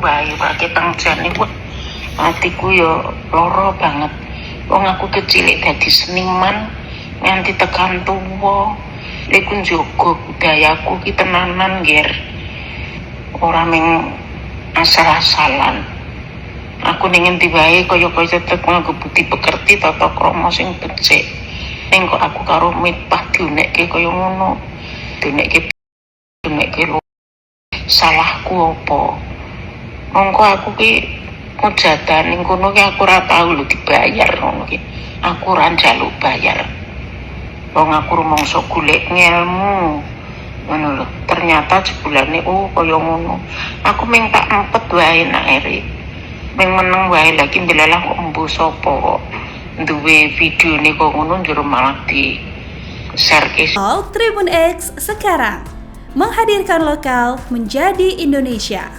wae ketang jane, wah, atiku yo loro banget. Wong aku kecilik dadi seniman nganti tekan tuwa iku njogo budayaku ki tenanan, ger, ora ming asal-asalan. Aku ning endi wae kaya-kaya tetep nganggo budi pekerti, tata krama sing becik. Ning kok aku karo Mitbah diunekke kaya ngono, diunekke, diunekke lho. Salahku apa? Mongko aku ki mujatan ning kono ki aku ora tau lho dibayar ngono ki. Aku ora njaluk bayar. Wong aku rumangsa golek ngelmu ngono lho. Ternyata jebulane, oh, kaya ngono. Aku ming tak empet wae nak Erik, ming meneng wae. Lagi ndelalah kok embuh sapa kok duwe videone kok ngono, njero malah di share ke. Tribun X sekarang menghadirkan lokal menjadi Indonesia.